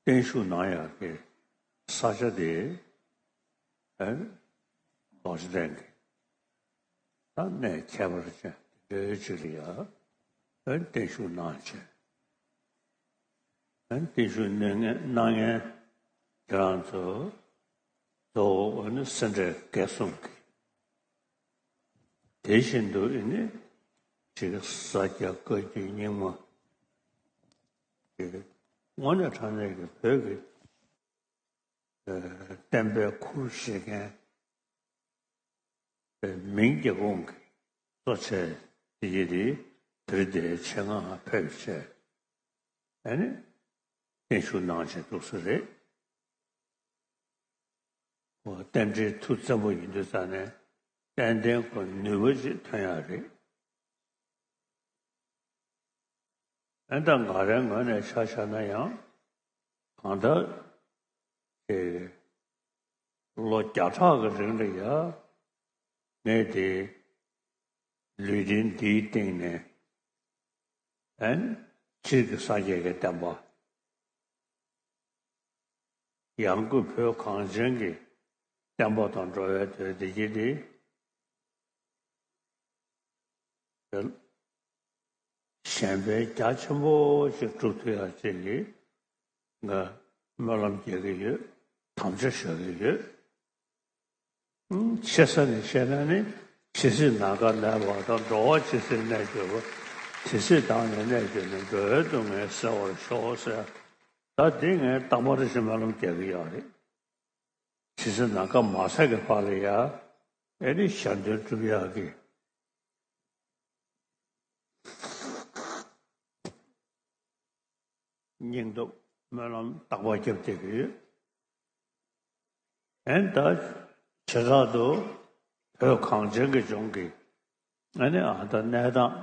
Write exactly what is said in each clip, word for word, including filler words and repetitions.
བརྟན་བཞུགས་གནང་ཡག་གི་ས་ཆ་དེ། ཨེ། རྡོ་རྗེ་གདན་གྱི་ད་གནས་ཁྱད་པར་ཅན་དེ་འདྲའི་ཅིག་ལ་ཡ། ཨེ། བརྟན་བཞུགས་གནང་བྱས། ཨེ། བརྟན་བཞུགས་གནང་མཁན་གནང་མཁན་ཁྱེད་རང་ཚོ་གཙོ་བོ་ནི་སེ་འབྲས་དགེ་གསུམ་གྱི། དེ་བཞིན་དུ་ཨེ་ནི་ཅིག་ས་སྐྱ་བཀའ་བརྒྱུད་རྙིང་མ་གི་དངོས་གནས་དྲང་གནས་ཀྱི་བོད་ཀྱི་ཨེ། བསྟན་པའི་ཁུར་བཞེས་མཁན་ཨེ། མིང་རྒྱ་ཁོངས་ཀྱི་གཙོ་ཆེ་དེ་ཡི་དེ་དེ་རིང་དེ་ཆེད་མངགས་ཕེབས་བྱས། ཨེ་ནི་བརྟན་བཞུགས་གནང་བྱས་འདུག་ས་རེད། འོ། རྟེན་འབྲེལ་ཐུགས་བཙན་པོ་ཡིན་དུས་ཙང་ནས་ཏན་ཏན་ཁོ་ནུས་པ་ཅིག་ཐོན་ཡག་རེད། ཨེ། ད་ང་རའི་ངོས་ནས་ཆ་བཞག་ན་ཡང་གང་ལྟར་དེ་ལོ་བརྒྱ་ཕྲག་གི་རིང་ལ་ཡ་ངས་དེ་ལུས་རྟེན་འདིའི་སྟེང་ནས། ཨེ། སྤྱིར་གྱི་སངས་རྒྱས་ཀྱི་བསྟན་པ། ཡང་སྒོས་བོད་གངས་ཅན་གྱི་བསྟན་པ་དང་འགྲོ་བའི་དོན་དེ་གྱིས་ཏེ། གཞན་ཕན་རྒྱ་ཆེན་པོ་ཞིག་སྒྲུབ་ཐུབ་ཡག་ཅིག་གི་ང་སྨོན་ལམ་རྒྱག་གི་ཡོད། དམ་བཅའ་བཞག་གི་ཡོད། ཆེ་ས་ནས་བཤད་ན་ནི་ཇི་སྲིད་ནམ་མཁའ་གནས་པ་དང་། འགྲོ་བ་ཇི་སྲིད་གནས་གྱུར་པ། དེ་སྲིད་བདག་ནི་གནས་གྱུར་ནས། འགྲོ་བའི་སྡུག་བསྔལ་སེལ་བར་ཤོག་ཟེར། ད་འདི་ངས་རྟག་པར་ཅིག་སྨོན་ལམ་རྒྱག་གི་ཡོད་རེད། ཇི་སྲིད་ནམ་མཁའ་མ་ཟད་ཀྱི་བར་ལ་ཡ། ཨེ་ནི་ཞལ་འདོན་སྒྲུབ་ཡག་གི་སྙིང་སྟོབས་སྨོན་ལམ་རྟག་པར་རྒྱབ་བསྡད་ཀྱི་ཡོད། ཨེ་ནི་ད་བྱེ་བྲག་ཏུ་བོད་གངས་ཅན་གྱི་ལྗོངས་ཀྱི་ཨེ་ནི་ཨ་ད་གནས་སྟངས་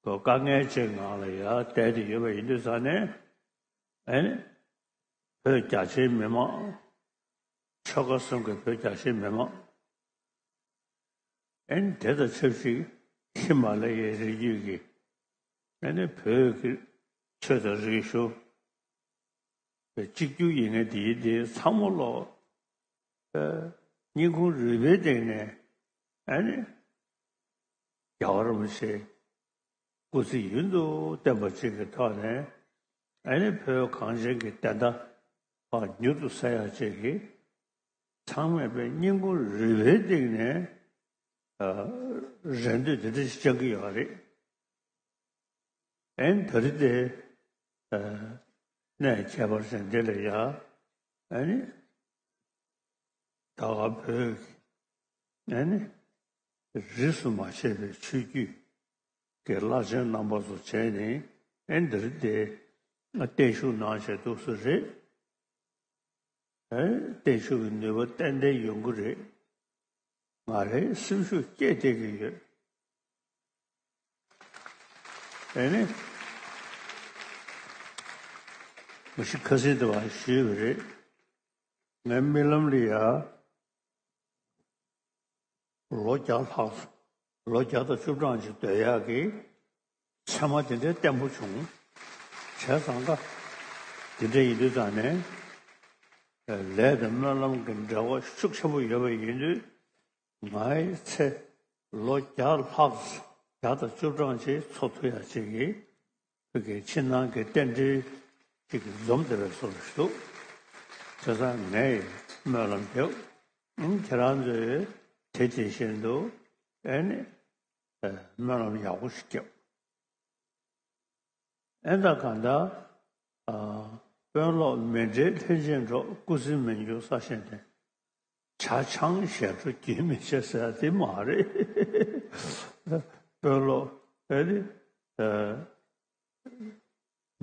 དཀའ་ངལ་ཅན་ནང་ལ་ཡ་བསྡད་དེ་ཡོད་པ་ཡིན་དུས་ཙང་ནས། ཨེ་ནི་བོད་རྒྱ་ཆེའི་མི་མང་། ཆོལ་ཁ་གསུམ་གྱི་བོད་རྒྱ་ཆེའི་མི་མང་། ཨེ་ནི་དེ་དང་ཆབས་ཅིག་ཧི་མ་ལ་ཡའི་རི་རྒྱུད་ཀྱི་ཨེ་ནི་བོད་ཀྱི་ཆོས་དང་རིག་གཞུང་གཅིག་གྱུར་ཡིན་མཁན་དེའི་དེ་ཚང་མ་ལོ། སྙིང་ཁུང་རུས་པའི་གཏིང་ནས་ཨ་ནི་རྒྱལ་བ་རིན་པོ་ཆེ་སྐུ་ཚེ་ཡུན་དུ་བརྟན་པ་ཅིག་གི་ཐོག་ནས། ཨ་ནི་བོད་གངས་ཅན་གྱི་བདེན་མཐའ་ཕར་མྱུར་དུ་གསལ་ཡག་ཅིག་གི་ཚང་མས་པའི་སྙིང་ཁུང་རུས་པའི་གཏིང་ནས་རེ་འདོད་དེ་འདྲ་ཞིག་བཅང་གི་ཡོད་རེད། ཨན་ད་རེས་དེ་གནས་ཁྱད་པར་ཅན་འདི་ལ་ཡ། ཨ་ནི་ད་ག་བོད་ཀྱི་ཨ་ནི་རིས་སུ་མ་ཆད་པའི་ཆོས་བརྒྱུད་ཀྱི་བླ་ཆེན་རྣམ་པ་ཚོ་བྱས་ནས། ཨན་ད་རེས་དེ་བརྟན་བཞུགས་གནང་བྱས་འདུག་སེ་རེད། ཨན་བརྟན་བཞུགས་ཀྱི་ནུས་པ་ཏན་ཏན་ཡོང་གི་རེད། ང་རའི་སེམས་ཤུགས་སྐྱེད་བསྡད་ཀྱི་ཡོད། ཨེ་ནི། མ་གཞི་ཁ་སང་དེ་བ་ཞུས་པ་རེད། ངའི་རྨི་ལམ་ལ་ཡ། ལོ་བརྒྱ་ལྷག་ལོ་བརྒྱ་དང་བཅུ་གྲངས་ཅིག་སྡོད་ཡག་གི་མཚན་མ་དེ་འདྲའི་བརྟན་པོ་བྱུང་། བྱས་ཙང་ཀ་དེ་འདྲ་ཡིན་དུས་ཙང་ནས། ལས་དང་སྨོན་ལམ་གྱི་འབྲེལ་བ་ཤུགས་ཆེན་པོ་ཡོད་པ་ཡིན་དུས། ང་ཡི་ཚེ་ལོ་བརྒྱ་ལྷག་བརྒྱ་དང་བཅུ་གྲངས་ཅིག་འཚོ་ཐུབ་ཡག་ཅིག་གི་བོད་ཀྱི་ཕྱི་ནང་གི་རྟེན་འབྲེལ་ཅིག་འཛོམས་བསྡད་པའི་བཟོ་འདྲ་ཞིག་འདུག་བྱས་ཙང་ངས་སྨོན་ལམ་རྒྱབ། ཨང་། ཁྱེད་རང་ཚོས་དེ་དེ་བཞིན་དུ་ཨེ་ནི་སྨོན་ལམ་ཡག་པོ་ཞིག་རྒྱབ། ཨེ་ད་གང་ལྟར། ཨ། དཔོན་སློབ་མི་འབྲལ་ལྷན་ཅིག་འགྲོགས། སྐུ་ཚེ་མི་འགྱུར་ས་གཞན་བརྟེན། ཇ་ཆང་ཞལ་དྲོ་རྒྱུན་མི་ཆད་ཟེར་ཡག་དེ་མ་རེད། དཔོན་སློབ་ཨེ་ནི། ཨ།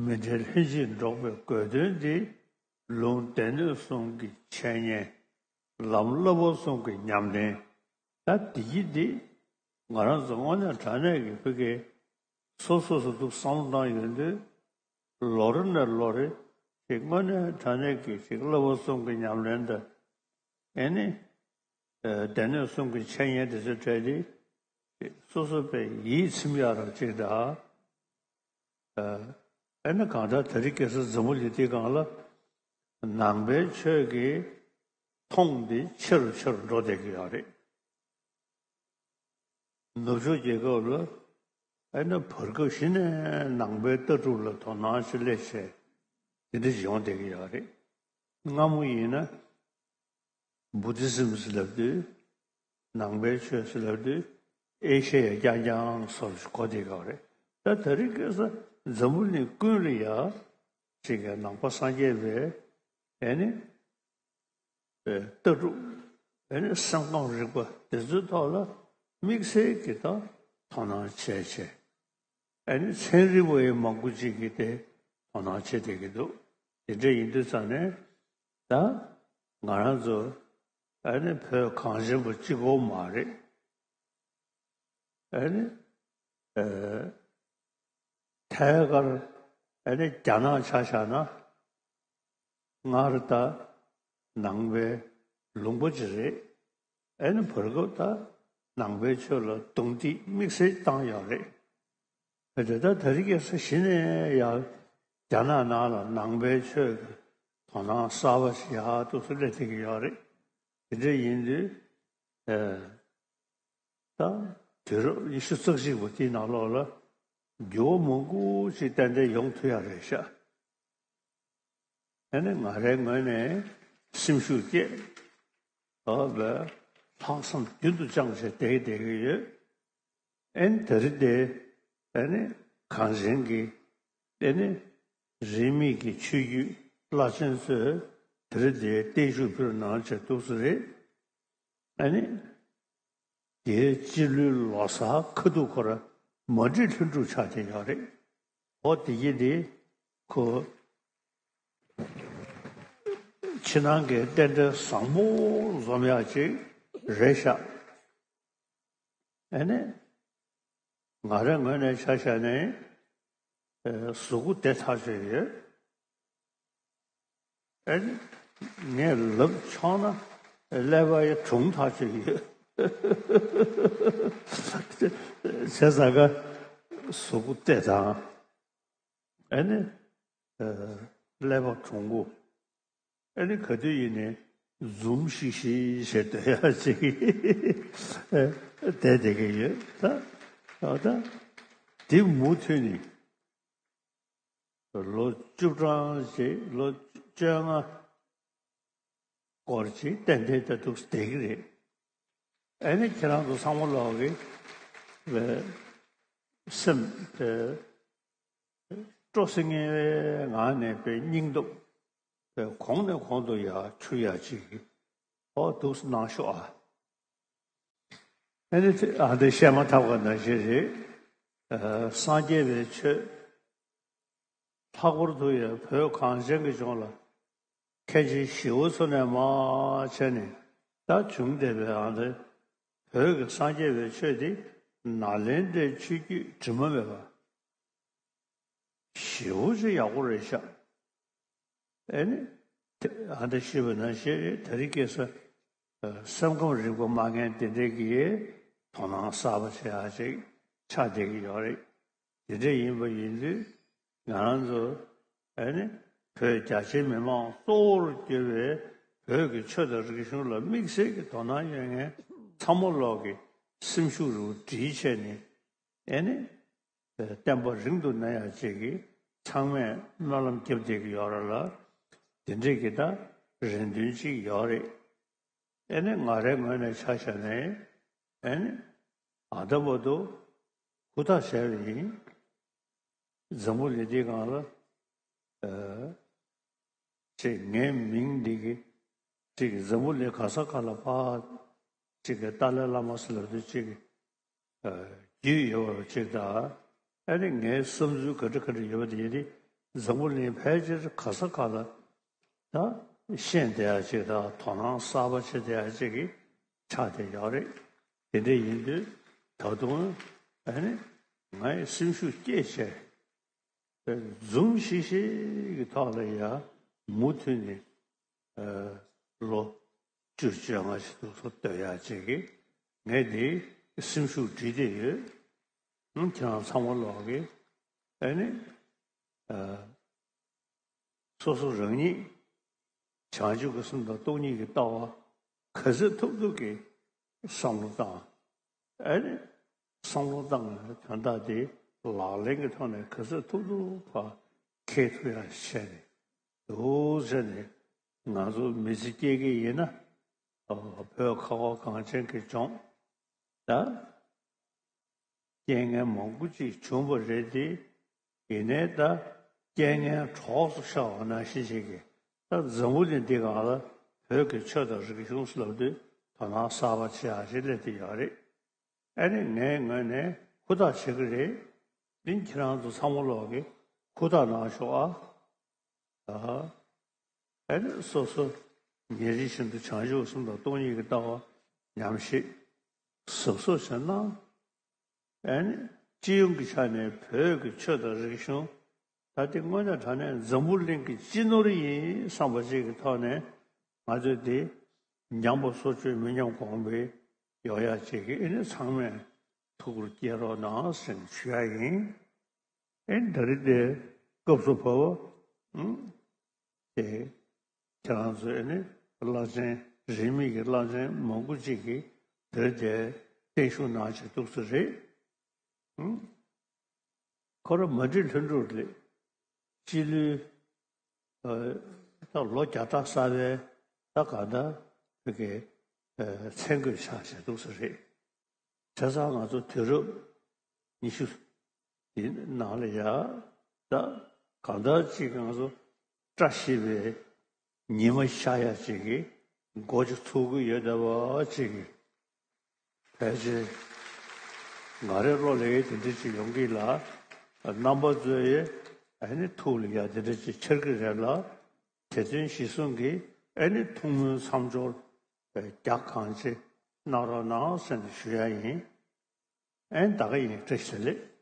མི་འབྲལ་ལྷན་ཅིག་འགྲོགས་པའི་དགོས་དོན་འདི། ལུང་སྡེ་སྣོད་གསུམ་གྱི་འཆད་ཉན། ལམ་བསླབ་པ་གསུམ་གྱི་ཉམས་ལེན། ད་འདི་ཡིན་འདི། ང་རང་ཚོ་དངོས་གནས་དྲང་གནས་ཀྱི་བོད་ཀྱི་སོ་སོ་སོ་འདུག་བསམ་བློ་བཏང་ཡོང་དུས། ལོ་རེ་ནས་ལོ་རེ་ཞིག་དངོས་གནས་དྲང་གནས་ཀྱི་ཞིག་བསླབ་པ་གསུམ་གྱི་ཉམས་ལེན་དང་། ཨེ་ནི། ཨ། སྡེ་སྣོད་གསུམ་གྱི་འཆད་ཉན་དེ་ཚོའི་གྲས་དེ་སོ་སོ་པའི་ཡིད་ཚིམ་ཡག་རང་ཅིག་དང་། ཨ། ཨ་ནི་གང་ལྟར་དེ་རིང་ཁ་སང་འཛམ་བུ་གླིང་འདིའི་སྒང་ལ་ནང་པའི་ཆོས་ཀྱི་མཐོང་འདི་ཆེ་རུ་ཆེ་རུ་འགྲོ་བསྡད་ཀྱི་ཡོད་རེད། ནུབ་ཕྱོགས་རྒྱལ་ཁབ་ལ་ཨ་ནི་བར་སྐབས་གཞི་ནས་ནང་པའི་ལྟ་གྲུབ་ལ་དོ་སྣང་ཆེ་སླེབས་བྱས་དེ་འདྲ་ཡོང་བསྡད་ཀྱི་ཡོད་རེད། སྔ་མོ་ཡིན་ན་བུ་དྷི་སིམ་ཟེར་ལབ་དུས་ནང་པའི་ཆོས་ཟེར་ལབ་དུས་ཨེ་ཤེ་ཡ་རྐྱང་རྐྱང་བཟོ་འདྲ་གོ་བསྡད་ཀྱི་ཡོད་རེད། ད་དེ་རིང་ཁ་སང་འཛམ་བུ་གླིང་ཀུན་ལ་ཡ་ཅིག་གི་ནང་པ་སངས་རྒྱས་པའི་ཨ་ནི་ལྟ་གྲུབ། ཨ་ནི་སེམས་ཁམས་རིག་པ་དེ་ཚོའི་ཐོག་ལ་དམིགས་བསལ་གྱི་ད་དོ་སྣང་བྱས་བྱས། ཨ་ནི་ཚན་རིག་པ་ཡང་མང་པོ་ཅིག་གིས་དེ་དོ་སྣང་བྱེད་བསྡད་ཀྱི་འདུག་དེ་འདྲ་ཡིན་དུས་ཙང་ནས་ད་ང་རང་ཚོ་ཨ་ནི་བོད་གངས་ཅན་པ་གཅིག་པོ་མ་རེད། ཨ་ནི་ཨ་ཐད་ཀར་ཨ་ནི་རྒྱ་ནག་ཆ་བཞག་ན་སྔར་ད་ནང་པའི་ལུང་པ་ཅིག་རེད། ཨ་ནི་བར་སྐབས་ད་ནང་པའི་ཆོས་ལ་རྡུང་རྡེག་དམིགས་བསལ་བཏང་ཡོད་རེད། དེ་ལྟར་དེ་རིང་ཁ་སང་གཞི་ནས་ཡང་རྒྱ་ནག་ནང་ལ་ནང་པའི་ཆོས་ཀྱི་དོ་སྣང་གསར་པ་ཞིག་ཡར་ཐུགས་སུ་སླེབས་བསྡད་ཀྱི་ཡོད་རེད། དེ་འདྲ་ཡིན་དུས་ཨེ། ད་དུས་རབས་ཉི་ཤུ་རྩ་གཅིག་པ་དེའི་ནང་ལོགས་ལ་འགྱུར་བ་མང་པོ་ཞིག་ཏན་ཏན་ཡོང་ཐུབ་ཡ་རེད་ཤག་ཨ་ནི་ང་རའི་ངོས་ནས་སེམས་ཤུགས་བསྐྱེད། འོ་བས་ལྷག་བསམ་རྒྱུན་དུ་བཅངས་བྱས་བསྡད་བསྡད་ཀྱི་ཡོད། ཨ་ནི་དེ་རིང་འདི་ཨ་ནི་གངས་ཅན་གྱི་ཨ་ནི་རིས་མེད་ཀྱི་ཆོས་བརྒྱུད་བླ་ཆེན་ཚོས་དེ་རིང་འདི་བརྟན་བཞུགས་ཕུལ་གནང་བྱས་འདུག་སེ་རེད། ཨ་ནི་དེའི་སྤྱི་ལོའི་ལོ་གསར་ཁ་ཐུག་ཁོ་ར་མ་འགྲིག་ལྷུན་གྲུབ་ཆགས་བསྡད་ཡོད་རེད། འོ་དེ་གྱིས་འདི་ཁོ་ཕྱི་ནང་གི་རྟེན་འབྲེལ་བཟང་པོ་འཛོམས་ཡག་ཅིག་རེད་ཤག་ཨ་ནི་ང་རའི་ངོས་ནས་ཆ་བཞག་ནས་ཨེ་གཟུགས་པོ་བདེ་ཐག་ཆོད་ཡོད། ཨ་ནི་ངས་ལབ་ཆོག་ན་ཀླད་པ་ཡང་གྲུང་ཐག་ཆོད་ཡོད། བྱས་ཙང་ཀ་གཟུགས་པོ་བདེ་དང་ཨ་ནི་ཨེ་ཀླད་པ་གྲུང་པོ། ཨ་ནི་ག་དུས་ཡིན་ནའི་འཛུམ་ཤིག་ཤིག་བྱས་སྡོད་ཡག་ཅིག་བསྡད་བསྡད་ཀྱི་ཡོད་ད། ད་ད་འདི་མུ་མཐུད་ནས་ལོ་བཅུ་གྲངས་ཅིག་ལོ་བཅོ་ལྔ་སྐོར་ཅིག་ཏན་ཏན་ད་འདུག་བསྡད་ཀྱི་རེད། ཨ་ནི་ཁྱེད་རང་ཚོ་ཚང་མ་ལོག་གི་སེམས་དེ་སྤྲོ་སིང་ངེ་བའི་ངང་ནས་པའི་སྙིང་སྟོབས་པའི་གོང་ནས་གོང་དུ་ཡར་འཕྱུར་ཡག་ཅིག་གི་ཧོ་འདུག་གནང་ཤོག་ཨ། ཨ་ནི་དེ་ཨ་འདི་བཤད་མ་ཐག་པ་ནང་བཞིན་རེད། ཨ་སངས་རྒྱས་པའི་ཆོས་ལྷག་པར་དུ་ཡང་བོད་གངས་ཅན་གྱི་ལྗོངས་ལ་མཁན་ཆེན་ཞི་བ་འཚོ་ནས་མར་བྱས་ནས་ད་བྱུང་བསྡད་པའི་ཨ་འདི་བོད་ཀྱི་སངས་རྒྱས་པའི་ཆོས་འདི་ནཱ་ལེནྡྲའི་ཆོས་བརྒྱུད་དྲི་མ་མེད་པ། ཞེ་པོ་ཅིག་ཡག་པོ་རེད་ཤག་ཨེ་ནི། དེ་ཨ་འདྲ་ཞུས་པ་ནང་བཞིན་རེད། དེ་རིང་ཁ་སང་སེམས་ཁམས་རིག་པ་མ་ངན་དེ་འདྲས་ཀྱིས་དོ་སྣང་གསར་པ་བྱེད་ཡག་ཅིག་ཆགས་བསྡད་ཀྱི་ཡོད་རེད། དེ་འདྲས་ཡིན་པ་ཡིན་དུས་ང་རང་ཚོ་ཨེ་ནི་བོད་རྒྱ་ཆེའི་མི་མང་གཙོ་བོར་གྱུར་པའི་བོད་ཀྱི་ཆོས་དང་རིག་གཞུང་ལ་དམིགས་བསལ་གྱི་དོ་སྣང་ཡོད་མཁན་ཚང་མ་ལོག་གི་སེམས་ཤུགས་རུ་སྒྲིལ་བྱས་ནས་ཨེ་ནི། བསྟན་པ་རིང་དུ་གནས་ཡག་ཅིག་གི་ཚང་མས་སྨོན་ལམ་བརྒྱབ་བསྡད་ཀྱི་ཡོད་རེད་ལ། དེ་འདྲས་ཀྱི་ད་རེ་འདུན་ཅིག་ཡོད་རེད། ཨེ་ནི་ང་རའི་ངོས་ནས་ཆ་བཞག་ནས་ཨེ་ནི་ཨ་ད་བར་དུ་ཧུར་ཐག་བྱས་པ་ཡིན། འཛམ་བུ་གླིང་འདིའི་སྒང་ལ་ཨ། ཅིག་ངའི་མིང་འདི་གི་ཅིག་འཛམ་བུ་གླིང་ག་ས་ག་ལ་ཕར་ཅིག་གི་ཏཱ་ལའི་བླ་མ་ཟེར་ལབ་དུས་ཅིག་རྒྱུས་ཡོད་པ་ཅིག་དང་ཨ་ནི་ངའི་བསམ་ཚུལ་ག་འདྲ་ག་འདྲ་ཡོད་པ་དེ་ཡིན་ཏེ་འཛམ་བུ་གླིང་ཕལ་ཆེར་ག་ས་ག་ལ་ད་ཤེས་བསྡད་ཡག་ཅིག་དང་དོ་སྣང་གསར་པ་བྱེད་བསྡད་ཡག་ཅིག་གི་ཆགས་བསྡད་ཡོད་རེད། དེ་འདྲ་ཡིན་དུས་ད་དུང་ཨ་ནི་ངའི་སེམས་ཤུགས་བསྐྱེད་བྱས། འཛུམ་ཤིག་ཤིག་གི་ཐོག་ལ་ཡ་མུ་མཐུད་ནས་ལོ་བཅུ་བཅོ་ལྔ་ཞིག་འདུག་སེ་སྡོད་ཡག་ཅིག་གི་ངས་འདི་སེམས་ཤུགས་སྒྲིལ་བསྡད་ཡོད། ཁྱེད་རང་ཚང་མ་ལོག་གི་ཨ་ནི་ ཨ། སོ་སོ་རང་ཉིད་བྱང་ཆུབ་ཀྱི་སེམས་དང་སྟོང་ཉིད་ཀྱི་ལྟ་བ་ག་ཚོད་ཐུབ་ཐུབ་ཀྱིས་བསམ་བློ་བཏང་། ཨ་ནི་བསམ་བློ་བཏང་བའི་དོན་དག་དེ་ལག་ལེན་གྱི་ཐོག་ནས་ག་ཚོད་ཐུབ་ཐུབ་ཕར་འཁྱེར་ཐུབ་ཡ་བྱས་ནས་འདུག་བྱས་ནས། ང་ཚོ་མི་ཚེ་སྐྱེལ་གྱི་ཡིན་ན། བོད་ཁ་བ་གངས་ཅན་གྱི་ལྗོངས་ད་རྐྱེན་ངན་མང་པོ་ཅིག་བྱུང་བ་རེད་དེ། ཡིན་ནའི་ད་རྐྱེན་ངན་གྲོགས་སུ་ཤར་བ་ནང་བཞིན་ཞིག་གིས། ད་འཛམ་བུ་གླིང་འདི་སྒང་ལ་བོད་ཀྱི་ཆོས་དང་རིག་གཞུང་ཟེར་ལབ་དུས་དོ་སྣང་གསར་པ་ཆེ་ཡག་ཞིག་སླེབས་བསྡད་ཡོད་རེད། ཨ་ནི་ངའི་ངོས་ནས་ཧུར་ཐག་བྱེད་ཀྱི་རེད། འདི་ཁྱེད་རང་ཚོ་ཚང་མ་ལོག་གིས་ཧུར་ཐག་གནང་ཤོག་ཨ། ཨ་ནི་སོ་སོ་ཉིན་རེ་བཞིན་དུ་བྱང་ཆུབ་སེམས་དང་སྟོང་ཉིད་ཀྱི་ལྟ་བ་ཉམས་ཞིབ་གཟབ་གཟབ་བྱས་ན། ཨ་ནི་སྤྱི་ཡོངས་ཀྱི་ཆ་ནས་བོད་ཀྱི་ཆོས་དང་རིག་གཞུང་ད་ལྟའི་དངོས་གནས་དྲང་གནས་འཛམ་བུ་གླིང་གི་སྤྱི་ནོར་ཡིན་བསམ་པ་ཅིག་གི་ཐོག་ནས། ང་ཚོས་འདི་ཉམས་པ་སོར་ཆུད་མི་ཉམས་གོང་འཕེལ་ཡོང་ཡག་ཅིག་གི་ཨ་ནི་ཚང་མས་ཐུགས་ཁུར་བསྐྱེད་རོགས་གནང་ཟེར་ནས་ཞུ་ཡ་ཡིན། ཨེ་འདི་རིང་འདི་སྐབས་སུ་བབས་པ། ཨུམ། དེ་ཁྱེད་རང་ཚོས་ནི་བླ་ཆེན་རིས་མེད་ཀྱི་བླ་ཆེན་མང་པོ་ཅིག་གིས་འདིར་དེ་བརྟན་བཞུགས་གནང་བྱས་འདུག་ས་རེད། ཨུམ། ཁོ་རང་མ་བསྒྲིགས་ལྷུན་གྲུབ་རེད། སྤྱི་ལོའི་ཨ་ད་ལོ་བརྒྱ་ཕྲག་གསར་པའི་ད་ག་ད་བོད་ཀྱི་ཨ་མཚན་བཀོད་ཆགས་བྱས་འདུག་ས་རེད། བྱས་ཙང་ང་ཚོ་དུས་རབས་ཉི་ཤུ་དེའི་ནང་ལ་ཡ། ད་གང་ལྟར་ཅིག་ང་ཚོ་བཀྲ་ཤིས་པའི་ཉི་མ་ཤར་ཡ་ཅིག་གི་སྒོ་ཅིག་ཚུགས་ཀྱི་ཡོད་བསྡད་པ་ཅིག་གི་ཕལ་ཆེར་ང་རའི་བློ་ལ་ཡ་དེ་འདྲ་ཅིག་ཡོང་གི་ལ། རྣམ་པ་ཚོས་ཡ་ཨ་ནི་ཐུགས་ལ་ཡ་དེ་འདྲ་ཅིག་འཆར་གི་རེད་ལ། དེ་དོན་གཞིར་བཟུང་གིས་ཨ་ནི་ཐུགས་སྨོན་མཚམས་སྦྱོར་རྒྱག་གང་ཆེ་གནང་རོགས་གནང་ཟེར་ནས་ཞུ་ཡ་ཡིན། ཨེ་ད་ག་ཡིན། བཀྲ་ཤིས་བདེ་ལེགས།